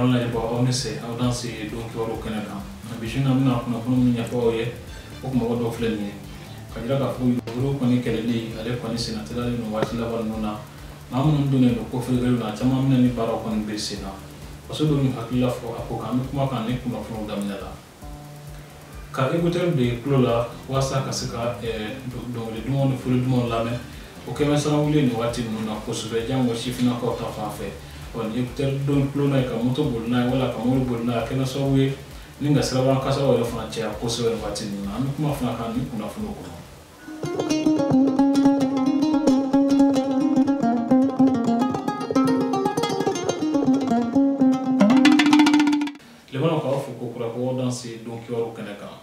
An lajɛbagaw, aw ni se, aw danse don kibaru kɛnɛ kan. Bi su in na, an bɛna kunnafoni min ɲɛfɔ aw ye, o kumaba dɔw filɛ nin ye ka jira k'a fɔ yuruguyurugu kɔni kɛlɛli, ale kɔni senna teliyalen don waati laban ninnu na. Maa minnu donnen don ko ferekeliw la, caman bɛna ni baaraw kɔni bɛ sen na. Faso dɔw y'u hakilila fɔ a ko kan. An bɛ kuma kan ni kunnafoniw daminɛ la. Ka écouteur don i tulo la walasa ka se ka dɔnkili dumanw ni fɔli dumanw lamɛn, o kɛmɛ sababu ye nin waati ninnu na kosɛbɛ, jango sifinnakaw ta fan fɛ. Ɔ ni écouteur don tulo la ka moto boli n'a ye wala ka mobili boli n'a ye, a kɛra sababu ye ni ka sirabakan kasaraw yɛrɛ fana caya kosɛbɛ nin waati ninnu na. An bɛ kuma fana kan ni kunnafoniw kɔnɔ. Limanaw, k'aw fo ko kura ko aw danse don kibaru kɛnɛ kan.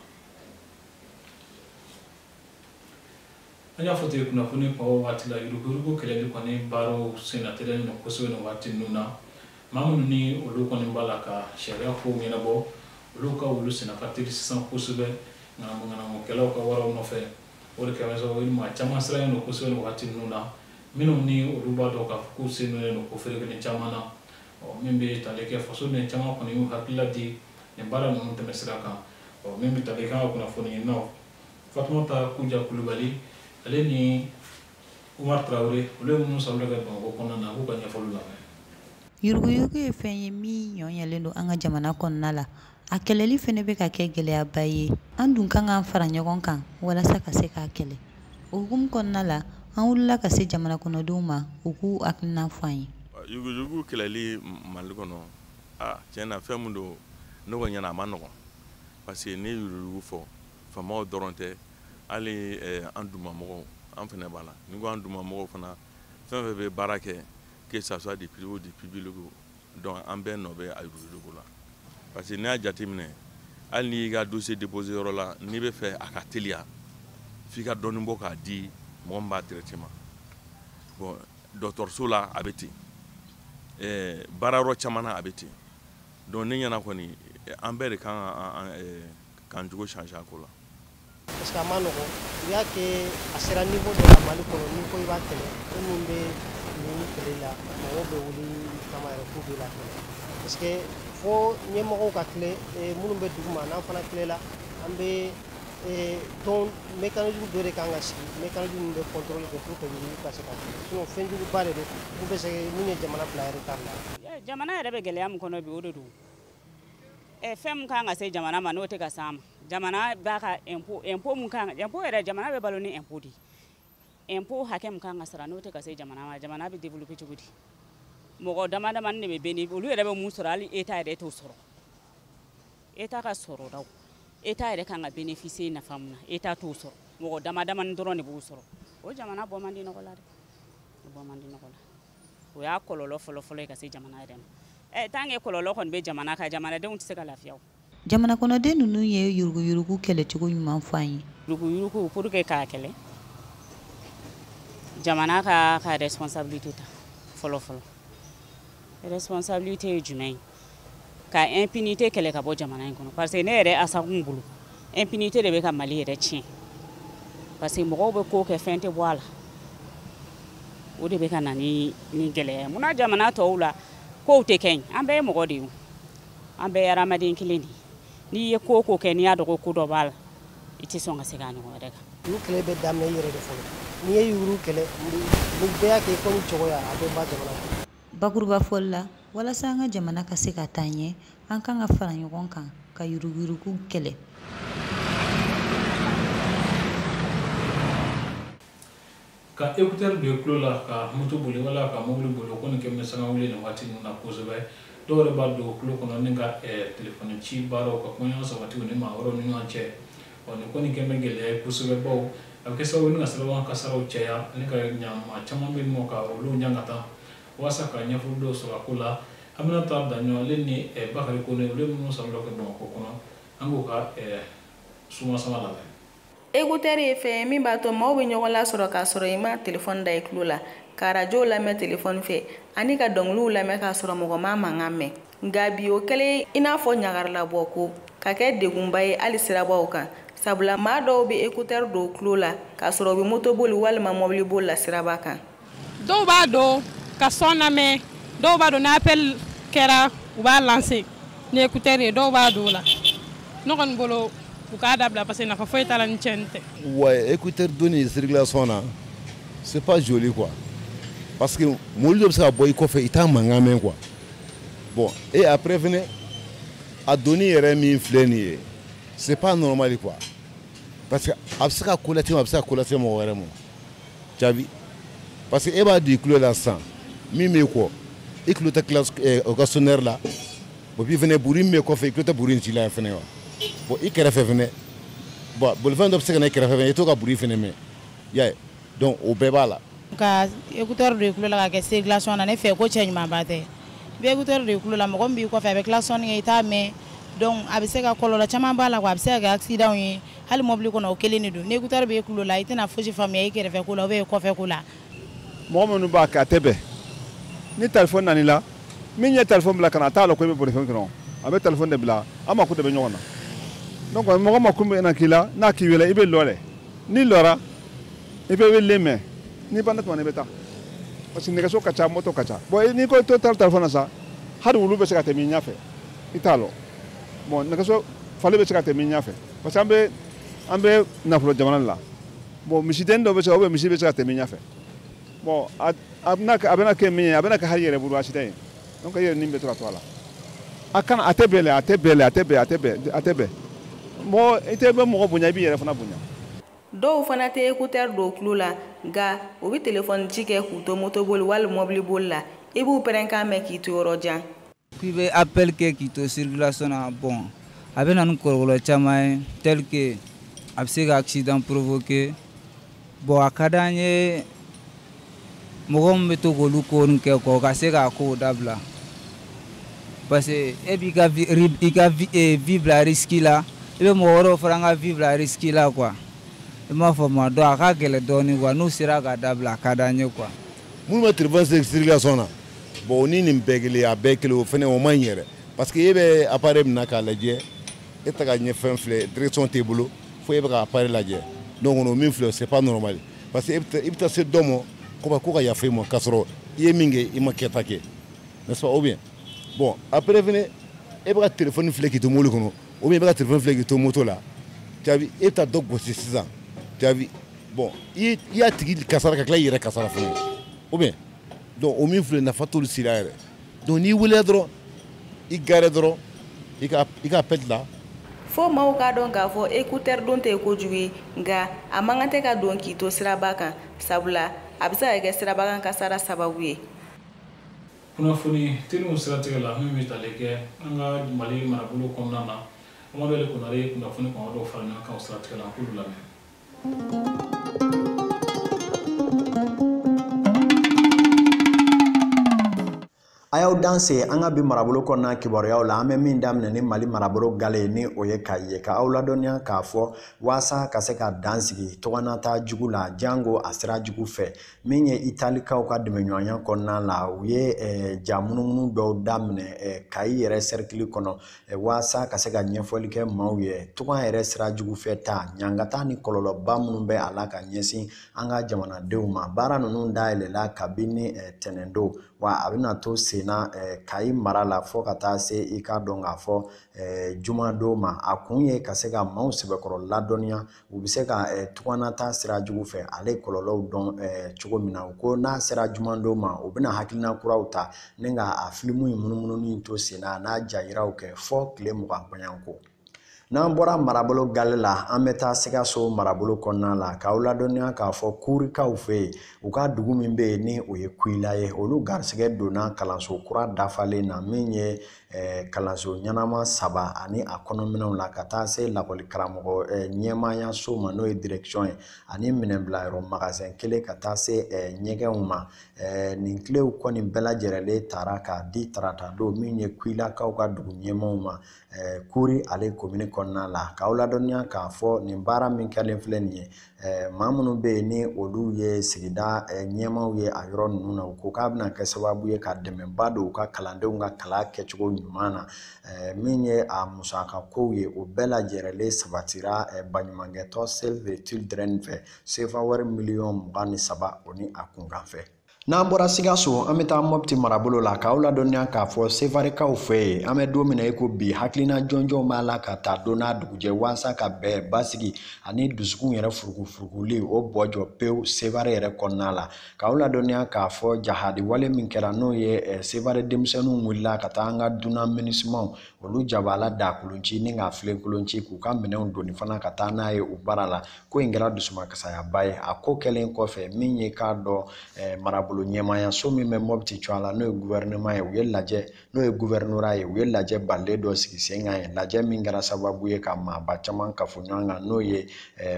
An y'a fɔ ten kunnafoni kumabaw waati la, yuruguyurugu kɛlɛli kɔni baaraw senna teliyalen don kosɛbɛ nin waati ninnu na. Maa minnu ni olu kɔni b'a la ka sariya kow ɲɛnabɔ, olu ka wulu senna ka teli sisan kosɛbɛ ŋanamu ŋanamukɛlaw ka waraw nɔfɛ. O de kɛra sababu ye maa caman sirannen don kosɛbɛ nin waati ninnu na, minnu ni olu b'a dɔn k'a fɔ k'u sen donnen don ko ferekelen caman na. Ɔ min bɛ tali kɛ fasoden caman kɔni y'u hakilila di nin baara ninnu tɛmɛsira kan. Ɔ min bɛ tali kɛ an ka kunnafoni ɲininaw Fatumata Kuja Kulubali, ale ni Umar Tarawele, olu ye minnu sɔrɔla kɛ Bamakɔ kɔnɔna na, k'u ka ɲɛfɔliw lamɛn. Yuruguyurugu ye fɛn ye min ɲɔɲɛlen don an ka jamana kɔnɔna la. A kɛlɛli fɛnɛ bɛ ka kɛ gɛlɛyaba ye. An dun kan k'an fara ɲɔgɔn kan walasa ka se k'a kɛlɛ. O hukumu kɔnɔna la, an wulila ka se jamana kɔnɔdenw ma, u k'u hakilina fɔ an ye. Yuruguyurugu kɛlɛli Mali kɔnɔ, a tiɲɛ na, fɛn min don, ne ko ɲɛna, a ma nɔgɔn, parce que n'i ye yuruguyurugu fɔ, faamaw dɔrɔn tɛ, hali an dumamɔgɔw, an fana b'a la. N'i ko an dumamɔgɔw fana, fɛn fɛn bɛ baara kɛ, que ça soit du privé ou du public, donc an bɛɛ nɔ bɛ a yuruguyurugu la, parce que n'i y'a jateminɛ, hali n'i y'i ka dossier déposé yɔrɔ la, n'i bɛ fɛ a ka teliya, f'i ka dɔɔnin bɔ k'a di mɔgɔ min b'a traité ma. Bon, dɔgɔtɔrɔso la a bɛ ten, baara yɔrɔ caman na a bɛ ten. Donc ne ɲɛna kɔni, an bɛɛ de kan k'an jogo changer a ko la. Parce que a ma nɔgɔn, u y'a kɛ a sera niveau dɔ la Mali kɔnɔ, n'i ko i b'a kɛlɛ, e min bɛ nin kɛlɛ la, mɔgɔw bɛ wuli kama yɛrɛ k'u b'i la kɛlɛ, parce que fo ɲɛmɔgɔw ka tile, minnu bɛ dugu ma, n'an fana tilela, an bɛ tɔn mécanisme dɔ de kan ka sigi, mécanisme min bɛ contrôle kɛ pour que yuruguyurugu ka se ka kɛlɛ. Sinon fɛn juguba de don mun bɛ se mun ye jamana bila retard la. Jamana yɛrɛ bɛ gɛlɛya min kɔnɔ bi, o de don. Fɛn min kan ka se jamana ma, n'o tɛ ka s'an ma, jamana b'a ka impôt mun kan, impôt yɛrɛ, jamana bɛ balo ni impôt de ye. Impôt hakɛ min kan ka sara, n'o tɛ ka se jamana ma, jamana bɛ développer cogo di? Mɔgɔ dama damani de bɛ bénéficier, olu yɛrɛ bɛ mun sɔrɔ, hali état yɛrɛ t'o sɔrɔ. État ka sɔrɔdaw, état yɛrɛ kan ka bénéficier nafa mun na, état t'o sɔrɔ, mɔgɔ dama damani dɔrɔn de b'o sɔrɔ. O jamana bɔ man di nɔgɔ la dɛ, o bɔ man di nɔgɔ la. O y'a kɔlɔlɔ fɔlɔ-fɔlɔ ye ka se jamana yɛrɛ ma. Tant que kɔlɔlɔ kɔni bɛ jamana kan, jamanadenw tɛ se ka lafiya o. Jamana kɔnɔden ninnu ye yuruguyurugu kɛlɛcogo ɲuman fɔ an ye. Yuruguyurugu, pour que k'a kɛlɛ, jamana ka responsabilité ta fɔlɔ fɔlɔ. Responsabilité ye jumɛn ye? Ka impunité kɛlɛ ka bɔ jamana in kɔnɔ, parce que ne yɛrɛ Asakun bolo, impunité de bɛ ka Mali yɛrɛ tiɲɛ, parce que mɔgɔw bɛ ko kɛ, fɛn tɛ bɔ a la. O de bɛ ka na ni gɛlɛya ye. Munna jamana tɔw la kow tɛ kɛ yen? An bɛɛ ye mɔgɔ de ye, an bɛɛ ye hadamaden kelen de ye. N'i ye ko o ko kɛ, n'i y'a dɔn ko ko dɔ b'a la, i tɛ sɔn ka segin a ɲɔgɔn wɛrɛ kan. Olu kɛlɛ bɛ daminɛ i yɛrɛ de fɔlɔ. N'i ye yurugu kɛlɛ, ni bɛɛ y'a kɛ komi cogoya, a bɛ ban jamana kɔnɔ. Bakuruba fɔli la, walasa an ka jamana ka se ka taa ɲɛ, an kan ka fara ɲɔgɔn kan ka yuruguyurugu kɛlɛ. Ka écouteur don i tulo la ka moto boli wala ka mobili boli, o kɔni kɛ bɛ sanga wuli nin waati ninnu na kosɛbɛ. Dɔw yɛrɛ b'a don tulo kɔnɔ ni ka telefɔni ci baaraw ka kumaɲɔgɔn sabati u ni maa wɛrɛw ni ɲɔgɔn cɛ. Ɔ nin kɔni kɛ bɛ gɛlɛya ye kosɛbɛ, bawo a bɛ kɛ sababu ye ni ka sirabakan kasaraw caya ani ka ɲa maa caman bɛ yen nɔ ka olu ɲangata. Walasa ka ɲɛfɔli dɔw sɔrɔ a ko la, an bɛna taa Daɲɔ, ale ni Bakari Kone, olu ye minnu sɔrɔ kɛ Bamakɔ kɔnɔ, an k'u ka sumasama lamɛn. Écouteur ye fɛn ye min b'a to maaw bɛ ɲɔgɔn lasɔrɔ k'a sɔrɔ i ma telefɔni da i tulo la, ka arajow lamɛn telefɔni fɛ ani ka dɔnkiliw lamɛn k'a sɔrɔ mɔgɔ ma mankan mɛn. Nka bi, o kɛlen i n'a fɔ ɲagarilabɔ ko ka kɛ degunba ye hali sirabaw kan, sabula maa dɔw bɛ écouteur don tulo la k'a sɔrɔ u bɛ moto boli walima mɔbili boli la siraba kan. Dɔw b'a don ka son lamɛn, dɔw b'a don n'appel kɛra. U b'a lancer ni écouteur ye, dɔw b'a don o la. Ne kɔni bolo, u k'a dabila parce que nafa foyi t'a la ni tiɲɛni tɛ. Ouais, écouteur donni circulation na, c'est pas joli quoi. Parce que mobili dɔ bɛ se ka bɔ i kɔfɛ, i t'a mankan mɛn quoi. Bon, et après fɛnɛ, a donni yɛrɛ min filɛ nin ye, c'est pas normal quoi. Parce que a bɛ se ka ko lase ma, a bɛ se ka ko lase mɔgɔ wɛrɛ ma. Jaabi. Parce que e b'a di i tulo la sisan, min b'i kɔ, i tulo tɛ classe o ka sonnerie la. Bon, puis fɛnɛ bruit min bɛ kɔfɛ, i tulo tɛ bruit in ci la fɛnɛ wa. Bon, i kɛrɛfɛ fɛnɛ, bon, bolifɛn dɔ bɛ se ka na i kɛrɛfɛ fɛnɛ, i t'o ka bruit fɛnɛ mɛn. I y'a ye, donc o bɛɛ b'a la. Ka écouteur don i tulo la ka kɛ circulation na, ne fɛ ko cɛ ɲumanba tɛ. I bɛ écouteur don i tulo la, mɔgɔ min b'i kɔfɛ a bɛ klaxon kɛ, i t'a mɛn. Donc a bɛ se ka kɔlɔlɔ caman b'a la quoi, a bɛ se ka kɛ accident ye. Hali mobili kɔnɔ o kelen de don. Ni écouteur b'e tulo la, i tɛna fosi faamuya i kɛrɛfɛ ko la ou bien i kɔfɛ ko la. Mɔgɔ minnu b'a kɛ, a tɛ bɛn. Ni téléphone nan'i la, min ye téléphone bila ka na, a t'a lɔn ko i bɛ bolifɛn kɔnɔ, a bɛ téléphone de bila, an mako de bɛ ɲɔgɔn na. Donc mɔgɔ mako bɛ na k'i la, n'a k'i wele, i bɛ lɔ dɛ. N'i lɔra, i bɛ wele mɛn, n'i banna tuma i bɛ taa. Parce que nɛgɛso ka ca, moto ka ca. Bon, n'i ko i to téléphone na sa, hali wulu bɛ se ka tɛmɛ i ɲɛfɛ, i t'a lɔn. Bon, nɛgɛso falen bɛ se ka tɛmɛ i ɲɛfɛ, parce que an bɛ nafolo jamana de la. Bon, misiden dɔ bɛ se ka, ou bien misi bɛ se ka tɛmɛ i ɲɛfɛ. Bon, a bɛna kɛ min ye, a bɛna kɛ hali yɛrɛ bolo accident ye. Donc i yɛrɛ ni bɛ to ka to a la. A kana, a tɛ bɛn dɛ, a tɛ bɛn dɛ, a tɛ bɛn, a tɛ bɛn, a tɛ bɛn. Mɔgɔ, i tɛ bɛ mɔgɔ bonya, i b'i yɛrɛ fana bonya. Dɔw fana tɛ écouteur don tulo la, nka u bɛ téléphone ci kɛ k'u to moto boli wali mobili boli la. I b'u pɛrɛnkan mɛn k'i to yɔrɔ jan. K'i bɛ appel kɛ k'i to circulation na, bon, a bɛ na ni kɔlɔlɔ caman ye, tel que a bɛ se ka accident provoquer. Bon, a ka d'an ye mɔgɔ min bɛ to k'olu ko nin kɛ kɔ, ka se k'a kow dabila. Parce que e b'i ka vie bila risque la, i bɛ mɔgɔ wɛrɛw fana ka vie bila risque la quoi. I m'a faamu, donc a ka gɛlɛn dɔɔnin quoi, n'u sera k'a dabila a ka d'an ye quoi. Minnu bɛ téléphone circulation na, bon, ni nin bɛɛ kelen, a bɛɛ kelen, o fɛnɛ o man ɲi yɛrɛ. Parce que e bɛ appareil min na k'a lajɛ, e tɛ ka ɲɛfɛn filɛ, direction t'e bolo, fo e bɛ ka appareil lajɛ. Donc o min filɛ, c'est pas normal. Parce que i bɛ taa se dɔ ma, ko ka yafa i ma, k'a sɔrɔ i ye min kɛ, i ma kɛta kɛ. N'est-ce pas, ou bien? Bon, après fɛnɛ, e bɛ ka téléphone filɛ k'i to mobili kɔnɔ, ou bien e bɛ ka téléphone filɛ k'i to moto la, tu e bɛ taa dɔ gosi sisan, tu as vu? Bon, i y'a tigi kasara ka tila i yɛrɛ kasara fɛnɛ, ou bien? Donc o min filɛ, nafa t'olu si la yɛrɛ. Donc n'i wulila dɔrɔn, i garé dɔrɔn, i ka appel la. Fo maaw k'a dɔn k'a fɔ écouteur don tɛ kojugu ye, nka a man kan tɛ ka don k'i to siraba kan, sabula a bɛ se ka kɛ siraba kan kasara sababu ye. Kunnafoni teliw siratigɛ la, min bɛ tali kɛ an ka Mali marabolo kɔnɔna na, Amadu Ali Konare ye kunnafoni kɔngɔ dɔw fara ɲɔgɔn kan o siratigɛ la, an k'olu lamɛn. A y'aw danse an ka bi marabolo kɔnɔna kibaruyaw la, an bɛ min daminɛ ni Mali marabolo gale ni o ye Kayi ye, ka aw ladɔnniya k'a fɔ waasa ka se ka dan sigi tɔgɔnata jugu la, jango a sira jugu fɛ. Min ye Italikaw ka dɛmɛɲɔgɔnya kɔnɔna la, u ye ja munumunu dɔw daminɛ Kayi yɛrɛ sɛrikili kɔnɔ waasa ka se ka ɲɛfɔli kɛ maaw ye tɔgɔ yɛrɛ sira jugu fɛ ta ɲangata ni kɔlɔlɔba minnu bɛ a la ka ɲɛsin an ka jamanadenw ma. Baara ninnu dayɛlɛla kabini tɛnɛn don, wa a bɛna to sen na Kayi mara la fo ka taa se i k'a dɔn k'a fɔ jumadon ma. A kun ye ka se ka maaw sɛbɛkɔrɔ ladɔnniya, u bɛ se ka tugannata sira jugu fɛ ale kɔlɔlɔw dɔn cogo min na. U ko n'a sera jumadon ma, u bɛna hakilina kuraw ta ni ka a filimu in munumunu to sen na n'a jayiraw kɛ fɔ tile 20 bɔɲɔgɔnko. N'an bɔra marabolo gale la, an bɛ taa Sikaso marabolo kɔnɔna la k'aw ladɔnniya k'a fɔ Kurikaw fɛ yen, u ka dugu min bɛ yen ni o ye Kuyila ye, olu garisɛgɛ donna kalanso kura dafalen na min ye kalanso ɲɛnama 3 ani a kɔnɔminɛnw la ka taa se lakɔli karamɔgɔ ɲɛmaayaso ma n'o ye direction ye, ani minɛnbilayɔrɔ magasin 1 ka taa se ɲɛgɛnw ma. Nin tilew kɔni bɛɛ lajɛlen taara k'a di tarata don min ye Kuyilakaw ka dugu ɲɛmaaw ma Kuri ale komini kɔnɔna la. K'aw ladɔnniya k'a fɔ nin baara min kɛlen filɛ nin ye, maa minnu bɛ yen ni olu ye sigida ɲɛmaaw ye a yɔrɔ ninnu na, u ko k'a bɛna kɛ sababu ye ka dɛmɛba don u ka kalandenw ka kalan kɛcogo ɲuman na. Min ye a musaka kow ye, o bɛɛ lajɛlen sabatira baɲumankɛtɔn Save the Children fɛ, sefa wari miliyɔn 23 o ni a kunkan fɛ. N'an bɔra Sikaso, an bɛ taa Mopti marabolo la k'aw ladɔnniya k'a fɔ Sevarekaw fɛ yen, an bɛ don min na i ko bi, hakilina jɔnjɔnw b'a la ka taa don n'a dugujɛ walasa ka bɛn, basigi ani dusukun yɛrɛ furukufurukuli o bɔ jɔ pewu Sevare yɛrɛ kɔnɔna la. K'aw ladɔnniya k'a fɔ jahadi wale min kɛra, n'o ye Sevare denmisɛnninw wulila ka taa an ka dunan MINUSMAw olu jabala dakolonci ni ka filenkolonci k'u ka minɛnw doni fana ka taa n'a ye u baara la. Ko in kɛra dusumakasayaba ye. A ko kɛlen kɔfɛ, min ye k'a dɔn marabolo ɲɛmaayaso min bɛ Mopti cogoya la, n'o ye gouvernement ye, u ye lajɛ, n'o ye gouvernorat ye, u ye lajɛ balilen dɔ sigi sen kan yen, lajɛ min kɛra sababu ye ka maaba caman kafo ɲɔgɔn kan, n'o ye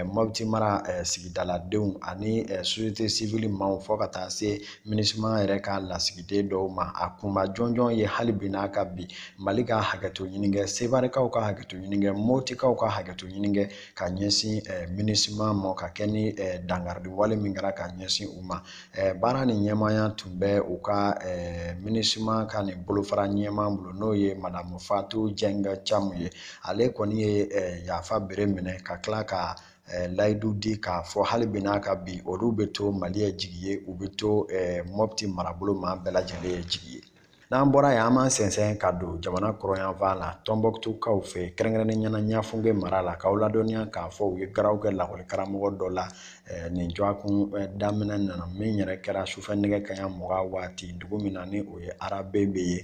Mopti mara sigidaladenw ani société civile maaw fɔ ka taa se MINUSMA yɛrɛ ka lasigiden dɔw ma. A kunba jɔnjɔn ye hali bi n'a ka bi Mali ka hakɛto ɲini kɛ, Sevarekaw ka hakɛto ɲini kɛ, Motikaw ka hakɛto ɲini kɛ ka ɲɛsin MINUSMA ma, ka kɛ ni dankarili wale min kɛra ka ɲɛsin u ma. Baara ni ɲɛmaaya tun bɛ u ka MINUSMA ka nin bolofara ɲɛmaa bolo, n'o ye Madamu Fatou Dieng Thiam ye. Ale kɔni ye yafa bere minɛ ka tila ka layidu di k'a fɔ hali bi n'a ka bi olu bɛ to Mali ye jigi ye, u bɛ to Mopti marabolo maa bɛɛ lajɛlen ye jigi ye. N'an bɔra yen, an b'an sɛnsɛn ka don jamana kɔrɔnyanfan la, Tɔnbɔkutukaw fɛ, kɛrɛnkɛrɛnnenya la Ɲafunke mara la, k'aw ladɔnniya k'a fɔ u ye garaw kɛ lakɔlikaramɔgɔ dɔ la nin dɔgɔkun daminɛ nana, min yɛrɛ kɛra sufɛ nɛgɛ kanɲɛ 20 waati, dugu min na ni o ye Arabebe ye,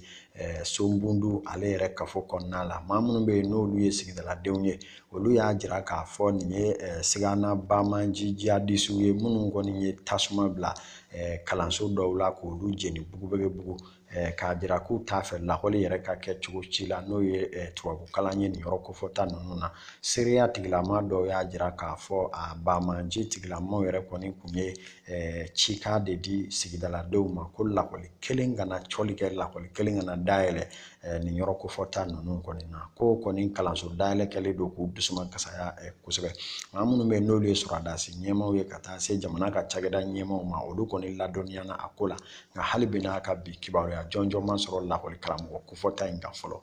Sonbundu ale yɛrɛ kafo kɔnɔna la. Maa minnu bɛ yen n'olu ye sigidaladenw ye, olu y'a jira k'a fɔ nin ye Sigana Bamanji jihadisiw ye minnu kɔni ye tasuma bila kalanso dɔw la k'olu jeni bugu. K'a jira k'u t'a fɛ lakɔli yɛrɛ ka kɛ cogo si la, n'o ye tubabukalan ye nin yɔrɔ kofɔta ninnu na. Seereya tigilama dɔw y'a jira k'a fɔ a bamanji tigilamaw yɛrɛ kɔni tun ye cikan de di sigidaladenw ma ko lakɔli kelen kana cɔli kɛ, lakɔli kelen kana dayɛlɛ nin yɔrɔ kofɔta ninnu kɔni na. Ko kɔni kalanso dayɛlɛ kɛlen don k'u dusuma kasaya kosɛbɛ. Maa minnu bɛ yen n'olu ye sɔrɔdasi ɲɛmaaw ye ka taa se jamana ka cakɛda ɲɛmaaw ma, olu kɔni ladɔnniyana a ko la. Nka hali bi n'a ka bi kibaruya jɔnjɔn ma sɔrɔ lakɔli karamɔgɔ kofɔta in kan fɔlɔ.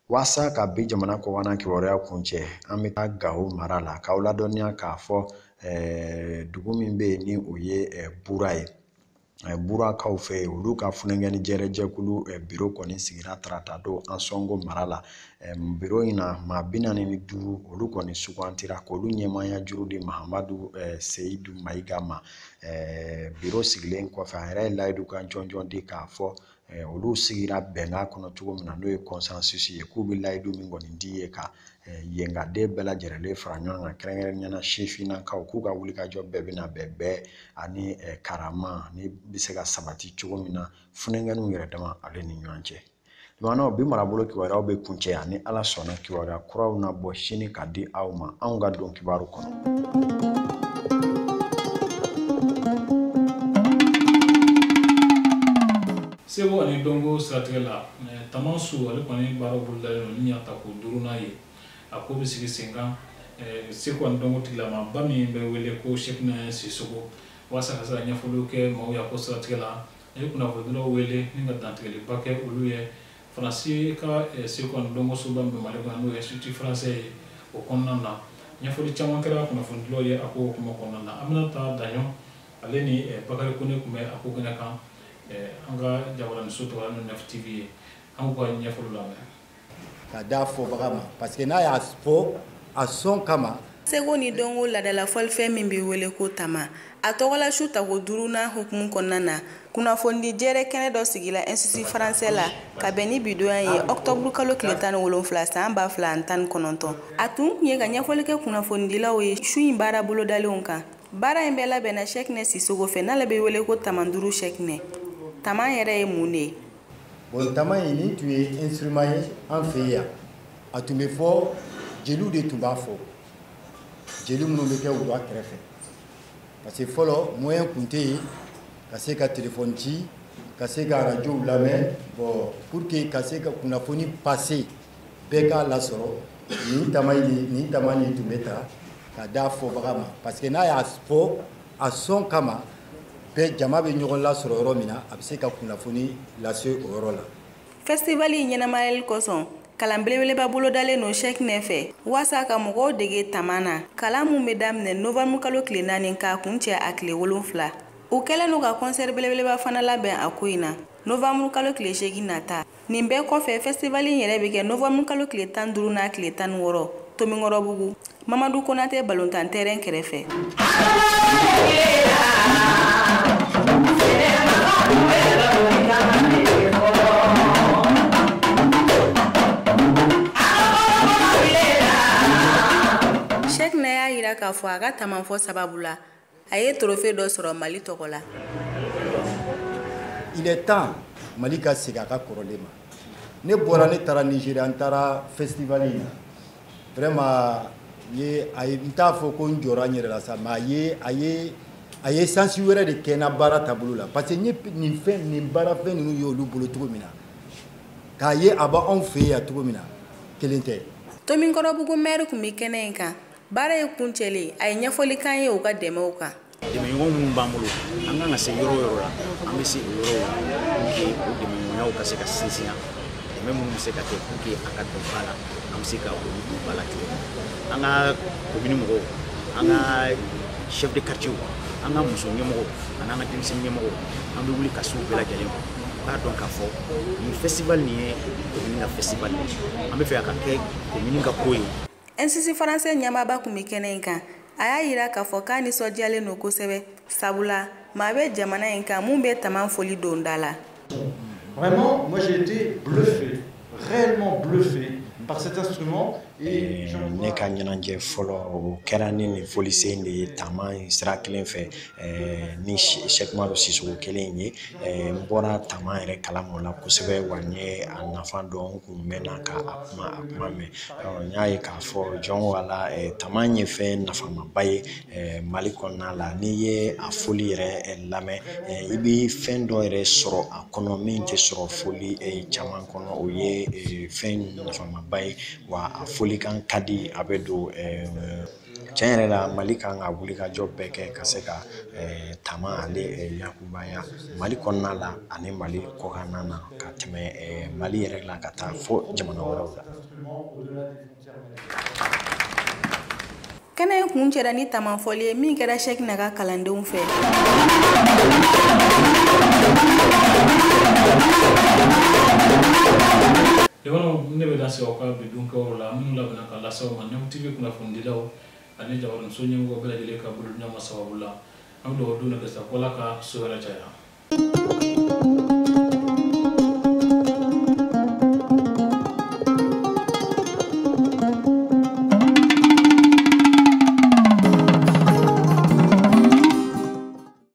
Walasa ka bi jamana kɔkanna kibaruya kuncɛ, an bɛ taa Gawo mara la k'aw ladɔnniya k'a fɔ dugu min bɛ yen ni o ye Bura ye. Burakaw fɛ yen, olu ka funankɛni jɛrɛjɛkulu biro kɔni sigira tarata don Ansɔngo mara la. Biro in na, maa 45 olu kɔni sugantira k'olu ɲɛmaaya juru di Mahamadu Seyidu Mayiga ma. Biro sigilen kɔfɛ, a yɛrɛ ye layidu kan jɔnjɔn di k'a fɔ olu sigira bɛnkan kɔnɔ cogo min na, n'o ye consensus ye, k'u bɛ layidu min kɔni di ye ka yenkaden bɛɛ lajɛlen fara ɲɔgɔn kan, kɛrɛnkɛrɛnnenya la sifinnakaw, k'u ka wulikajɔ bɛɛ bɛna bɛn bɛɛ ani karama ni bɛ se ka sabati cogo min na funankɛninw yɛrɛ dama ale ni ɲɔgɔn cɛ. Limanaw, bi marabolo kibaruyaw bɛ kuncɛ yan. Ni Ala sɔnna, kibaruya kuraw na bɔ sini ka di aw ma anw ka don kibaru kɔnɔ. Seko ani dɔnko siratigɛ la, Tama Su ale kɔni baara bolodalen don ni y'a ta ko duurunan ye. A ko bɛ sigi sen kan seko ani dɔnko tigilamaba min bɛ wele ko Cheickna Sissoko, walasa ka se ka ɲɛfɔliw kɛ maaw ye a ko siratigɛ la. A ye kunnafonidilaw wele ni ka dantigɛliba kɛ olu ye Faransi ka seko ani dɔnko soba min bɛ Mali kɔnɔ, n'o ye Institut français ye, o kɔnɔna na ɲɛfɔli caman kɛra kunnafonidilaw ye a ko kuma kɔnɔna na. An bɛna taa Daɲɔn ale ni Bakari Kone tun bɛ a ko kɛnɛ kan, an ka jabaraniso tɔgɔ la n'o ye 9 TV ye. An k'u ka ɲɛfɔliw lamɛn. Ka da fɔbaga ma, parce que n'a y'a fɔ a sɔn kama. Seko ni dɔnko laadala fɔlifɛn min bɛ wele ko tama, a tɔgɔla su tako duurunan hukumu kɔnɔna na, kunnafonidi jɛrɛ kɛnɛ dɔ sigila Institut français la ka bɛn ni bidonya ye octobre kalo tile 17 san 2019. A tun ye ka ɲɛfɔli kɛ kunnafonidilaw ye su in baara bolodalenw kan. Baara in bɛɛ labɛnna Cheickna Sissoko fɛ, n'ale bɛ wele ko Tamanduru Cheickna. Tama yɛrɛ ye mun de ye? Bon, tama in nin tun ye instrument ye an fɛ yan. A tun bɛ fɔ jeliw de tun b'a fɔ, jeli minnu bɛ kɛ wula kɛrɛfɛ, parce que fɔlɔ moyen tun tɛ yen ka se ka téléphone ci, ka se ka radio lamɛn. Bon, pour que ka se ka kunnafoni passer bɛɛ k'a lasɔrɔ, nin tama in tun bɛ ta ka da fɔbaga ma, parce que n'a y'a fɔ a sɔn kama, bɛɛ jama bɛ ɲɔgɔn lasɔrɔ yɔrɔ min na, a bɛ se ka kunnafoni lase o yɔrɔ la. Festival in ɲɛnamayali kosɔn, kalan belebeleba bolodalen don Cheickna fɛ walasa ka mɔgɔw dege tama na. Kalan mun bɛ daminɛ novembre kalo tile 4 k'a kuncɛ a tile 7. U kɛlen n'u ka concert belebeleba fana labɛn a ko in na novembre kalo tile 8 nata. Nin bɛɛ kɔfɛ, festival in yɛrɛ bɛ kɛ novembre kalo tile 15 n'a tile 16 Tomikɔrɔbugu, Mamadu Konate balontan terrain kɛrɛfɛ. Cheikh na y'a yira k'a fɔ a ka tamanfɔ sababu la, a ye trophée dɔ sɔrɔ Mali tɔgɔ la. Il est temps Mali ka segin a ka kɔrɔlen ma. Ne bɔra, ne taara Nigéria, n taara festival in na. Vraiment ye a ye, n t'a fɔ ko n jɔra n yɛrɛ la sa, mais a ye sens wɛrɛ de kɛ n na baara taabolo la, parce que n ye nin fɛn nin baara fɛn ninnu ye olu bolo cogo min na, k'a ye a b'anw fɛ yan cogo min na, kelen tɛ. Tomikɔrɔbugu maire tun bɛ kɛnɛ in kan. Baara ye kuncɛlen, a ye ɲɛfɔli k'an ye u ka dɛmɛw kan. Dɛmɛɲɔgɔn minnu b'an bolo, an kan ka se yɔrɔ o yɔrɔ la, an bɛ se o yɔrɔw la pour que o dɛmɛɲɔgɔnyaw ka se ka sinsin. Dɛmɛ minnu bɛ se ka kɛ pour que a ka don ba la, an bɛ se ka olu don ba la cogo min. An ka commune mɔgɔw, an ka chef de quartier, an ka muso ɲɛmɔgɔw ani an ka denmisɛnnin ɲɛmɔgɔw, an bɛ wuli ka se u bɛɛ lajɛlen ma. U k'a dɔn k'a fɔ nin festival nin ye commune ka festival ye, an bɛ fɛ a ka kɛ commune ka ko ye. Institut français ɲɛmaaba tun bɛ kɛnɛ in kan. A y'a yira k'a fɔ k'a nisɔndiyalen don kosɛbɛ, sabula maa bɛ jamana in kan mun bɛ taman foli don da la. Vraiment, moi j'ai été bluffé, réellement bluffé par cet instrument. Et ne ka ɲɛnajɛ fɔlɔ, o kɛra ni nin folisen de ye, taama in sira kelen fɛ, ni Cheikh Umaru Sisoko kelen ye. N bɔra taama yɛrɛ kalama o la kosɛbɛ, wa n ye a nafa dɔn. N kun mɛnna ka a kuma mɛn. N y'a ye k'a fɔ jɔn wala taama ye fɛn nafamaba ye Mali kɔnɔna la. N'i ye a foli yɛrɛ lamɛn, i bɛ fɛn dɔ yɛrɛ sɔrɔ a kɔnɔ min tɛ sɔrɔ foli caman kɔnɔ. O ye fɛn nafamaba ye, wa a folikan ka di, a bɛ don tiɲɛ yɛrɛ la. Mali kan ka wulikajɔ bɛɛ kɛ ka se ka taama ale yakubaya Mali kɔnɔna la ani Mali kɔkanna na, ka tɛmɛ Mali yɛrɛ la ka taa fo jamana wɛrɛw la. Kɛnɛ in kun cɛra ni tamanfɔli ye min kɛra Cheikh n'a ka kalandenw fɛ. Jamanaw, ne bɛ lase aw ka bi dunkɛyɔrɔ la minnu labɛnna ka lase aw ma Nɛmu TV kunnafonidilaw ani jabaraninso ɲɛmɔgɔ bɛɛ lajɛlen ka bolodiɲɔgɔnma sababu la. An bɛ dugawu don kɛ sa ko Ala ka so wɛrɛ caya.